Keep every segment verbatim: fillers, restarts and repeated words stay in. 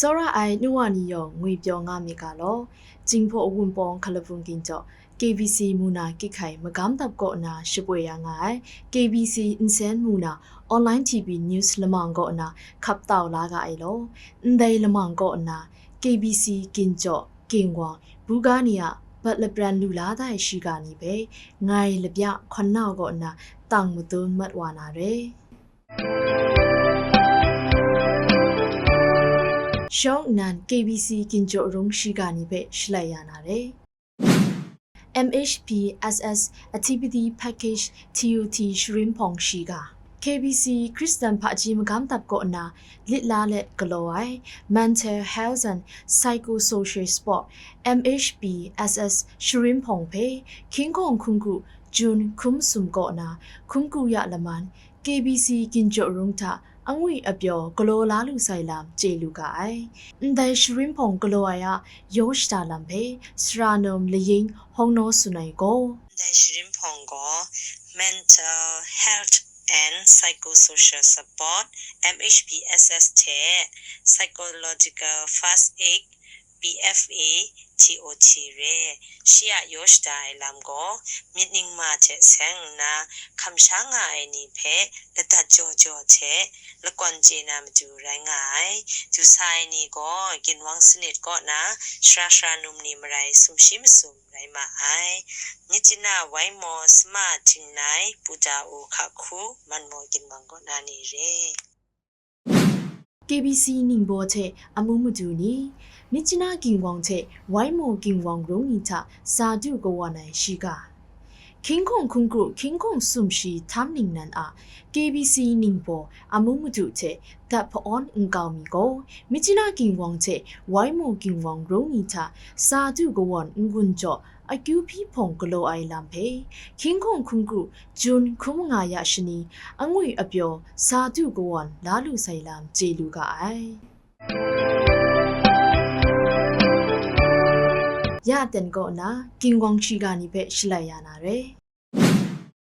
Tsawra ai nu wa ni yawng ngwi pyaw nga myit ga law. Jinghpaw Wunpawng Hkalabung Ginjaw, K B C mung na kyit hkai magam dap kaw na shapoi ya nga ai K B C nsen mung na online T V news lamang kaw na hkap tau la ga ai law. Ndai lamang kaw na K B C Ginjaw, Ginwang, buga ni a bat lapran lu la dai shiga ni hpe ngai labya hkawn na kaw na tang madun mat wa na re. Shawng nnan K B C Ginjaw Rung shiga ni hpe shalai ya na re. M H P S S Activity Package T U T Sharin Hpawng shiga. K B C Khristan hpaji magam dap kaw na lit la let galaw ai Mental Health and Psychosocial Support M H P S S Sharin Hpawng hpe King Kong Hkungru Jun hkum sum kaw na hkungru ya laman K B C Ginjaw Rung hta angwi apyaw galaw la lu sai lam chye lu ga ai. Ndai Sharin Hpawng galaw ai a yaw shada lam hpe Sara Num Laying Hawng Naw tsun ai gaw, ndai Sharin Hpawng gaw Mental Health and Psychosocial Support, M H P S S, hte Psychological First Aid, P F A, T O T re. Shi a yaw shada ai lam gaw, myit ningma hte seng nna hkamsha nga ai ni hpe ladat jaw jaw hte lakwan chye na matu rai nga ai. Du sa ai ni gaw ginwang sanit kaw na shara shara num ni marai sumshi masum rai ma ai. Myitkyina Waimo Sama Htingnai Buddha U Hka Hku Manmaw Ginwang kaw na ni re. K B C ningbaw hte amu madu ni, Myitkyina Ginwang hte Waimo Ginwang rung ni hta sa du kawan ai shiga. King Kong Hkungru King Kong sumshi htam ningnan a K B C ningbaw amu madu hte dat hpa-awn nkau mi gaw, Myitkyina Ginwang hte Waimo Ginwang rung ni hta sa du kawan n-gun jaw akyu hpyi hpawng galaw ai lam hpe, King Kong Hkungru Jun hkum nga ya shani angwi apyaw sa du kawan la lu sai lam chye lu ga ai. Ya ten kaw na Ginwang shiga ni hpe shalai ya na re.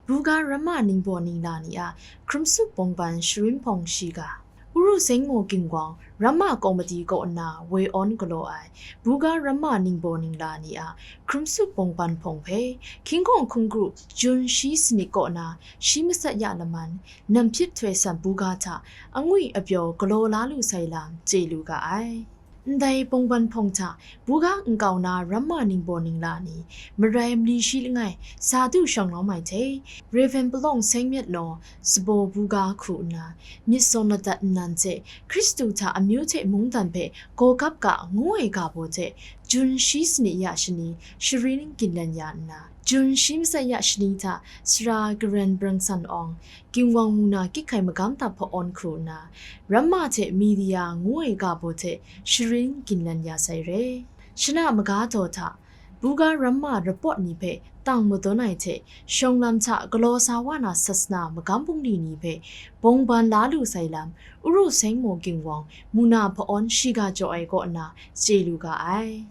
Buga ramma ningbaw ningla ni a hkrumsup bawngban Sharin Hpawng shiga. Uru Sengmo Ginwang ramma kawmati kaw nna woi awn galaw ai buga ramma ningbaw ningla ni a hkrumsup bawngban hpawng hpe King Kong Hkungru Jun shi sanit kaw na shi masat ya laman Namhpyit Htoi San buga hta angwi apyaw galaw la lu sai lam chye lu ga ai. Ndai bawngban hpawng hta buga nkau na ramma ningbaw ningla ni, marai mali shi langai sa du shang lawm ai hte, Rev. Palawng Seng Myit Naw Sabaw buga hku nna, myit sawn ladat nnan hte Hkristu hta amyu hte mungdan hpe gaw gap ga ngu ai ga baw hte, Jun shi sanit ya shani Sharin ginlen ya nna, Jun shi masat ya shani hta Sara Karen Brang San Awng, Ginwang mung na kyit hkai magam dap hpa-awn hku nna, ramma hte media ngu ai ga baw hte Sharin ginlen ya sai re. Shana maga daw hta, buga ramma rapawt ni hpe tang madawn ai hte, shawng lam hta galaw sa wa na sasana magam bungli ni hpe bawngban la lu sai lam, Uru Sengmo Ginwang mung na hpa-awn shiga jaw ai kaw nna chye lu ga ai.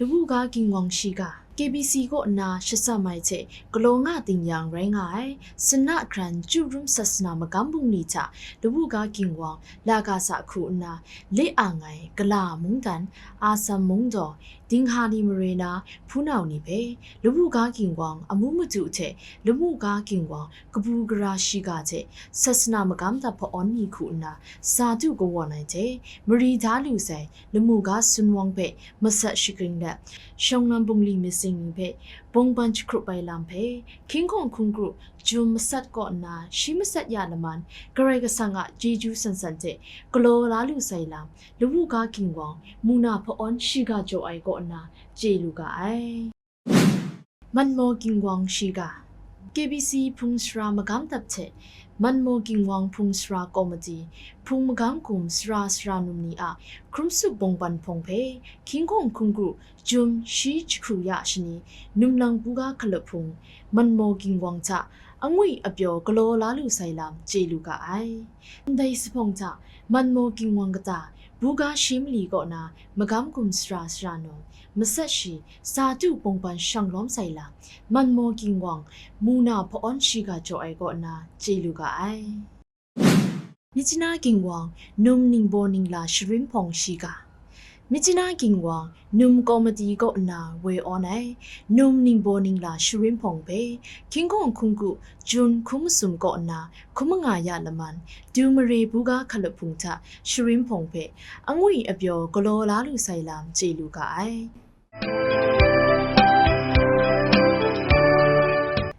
Lawu ga Ginwang shiga, K B C kaw nna shatsam ai hte galaw nga ting yang rai nga ai, Sanna hkran Chyu Rum sasana magam bungli hta lawu ga Ginwang la ga sa hku nna, le ang ai Gala mungdan, Asam mungdaw, Dinghali mare na hpunau ni hpe, lawu ga Ginwang amu madu hte lawu ga Ginwang kabu gara shiga hte sasana magam dap hpa-awn ni hku nna sa du kawan ai hte, mari da lu sai lamu ga Sunwang hpe masat shagring let, shawng lam bungli myit sing ni hpe bawngban jahkrup ai lam hpe, King Kong Hkungru Jun masat kaw nna shi masat ya laman, Karai Kasang a chyeju san san hte galaw la lu sai lam, lawu ga Ginwang mung na hpa-awn shiga jaw ai kaw nna chye lu ga ai. Manmaw Ginwang shiga, K B C hpung sara magam dap hte Manmaw Ginwang hpung sara kawmati, hpung magam kum sara sara num ni a hkrumsup bawngban hpawng hpe King Kong Hkungru Jun shi jahku ya shani, Numlang buga hkalup hpung, Manmaw Ginwang hta angwi apyaw galaw la lu sai lam chye lu ga ai. Ndai sahpawng hta, Manmaw Ginwang kata, buga shi mali kaw na magam kum sara sara num, masat shi, sa du bawngban shang lawm sai lam, Manmaw Ginwang mung na hpa-awn shiga jaw ai kaw nna chye lu ga ai. Myitkyina Ginwang num ningbaw ningla sharin hpawng shiga. Myitkyina Ginwang num komati kaw nna woi awn ai num ningbaw ningla sharin hpawng hpe Hkying Gawn Hkungku Jun hkun masum kaw nna hkun manga ya laman, du mare buga hkalup hpung hta sharin hpawng hpe angwi apyaw galaw la lu sai lam chye lu ga ai.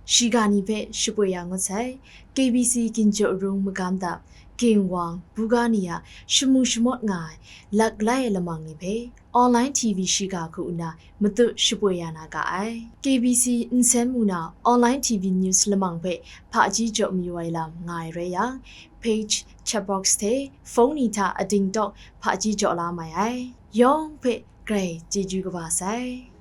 Shiga ni hpe shapoi ya ngut sai, K B C Ginjaw Rung Magam Dap, Ginwang, buga ni a shamu shamawt nga ai, lak lai ai lamang ni hpe, online T V shiga hku nna matut shapoi ya na ga ai. K B C Nsen Muna online T V news lamang hpe hpaji jaw mayu ai lam nga ai rai yang, page, chat box hte phone ni hta ading tawk hpaji jaw la mai ai. Yawng hpe grai chyeju kaba sai.